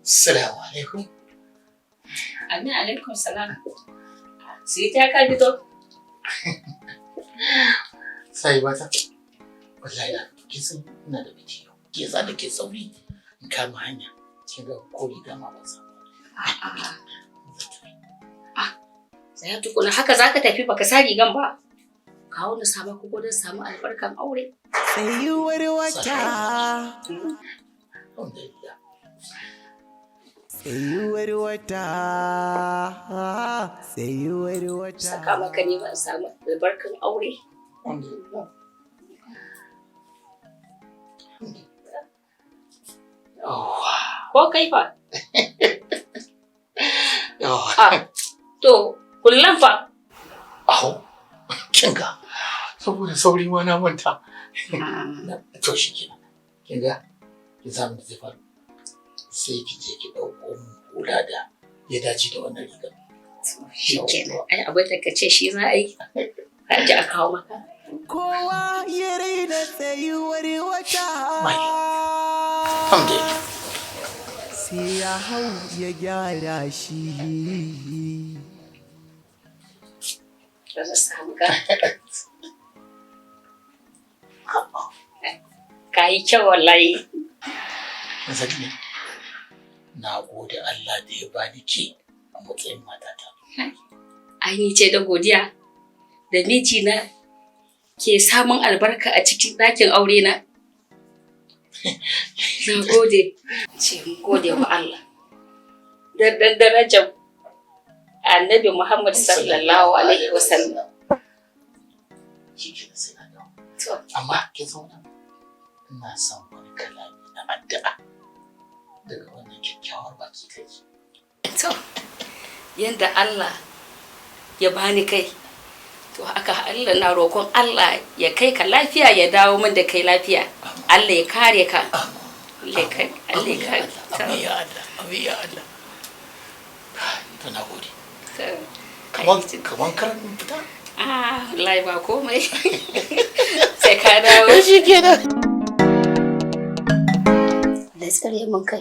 Assalamu alaikum. Amin alaikum salam. Sai ta ka fito. Sai mata. Wallahi na kin san ina da biki yau. Ke za da ke sauri in kama hanya. Kin ga ko riga ma ban samu. Tsaya tukuna, haka za ka tafi baka sa rigan ba. Kawo na sama ko don samu albarkan aure. Tsayuwar wata. Alhamdulillah. Tsayuwar wata. Tsayuwar wata. Saka maka ne ban samu albarkan aure. Alhamdulillah. Yawwa. Ko kai fa? Yawwa. Ah, to kullan fa. Aho. Kin ga saboda sauri ma na manta. To shi kenan. Kin ga ki samu da zai faru. Sai ki je ki ɗauko mun hula da ya dace da wannan rigar. Shi kenan. Ai abin da ka ce shi za a yi. Ka ji a kawo maka. Kowa ya raina tsayuwar wata. Alhamdulillah. Sai ya hau ya gyara shi. Da za samu ka. Ka yi kyau wallahi. Kin sani ne? Na gode Allah da ya bani ke a matsayin matata. Ai ni ce da godiya da mijina ke samun albarka a cikin ɗakin aure na. Na gode. Ce mun gode wa Allah. Dan dan darajar Annabi Muhammad sallallahu alaihi wasallam. Shi ke sai na dawo. To, Amma kin san wani abu? Ina son wani kalami na addu'a daga wannan kyakkyawar baki kai. To, yanda Allah ya bani kai, to haka Allah na roƙon Allah ya kai ka lafiya ya dawo min da kai lafiya. Allah ya kare ka. Allah ya kare. Allah ya kare. Amin ya Allah, amin ya Allah. To na gode. To, Kaman karan fita. Ah, wallahi ba komai. Sai ka dawo. Shi kenan. Da tsare mun kai.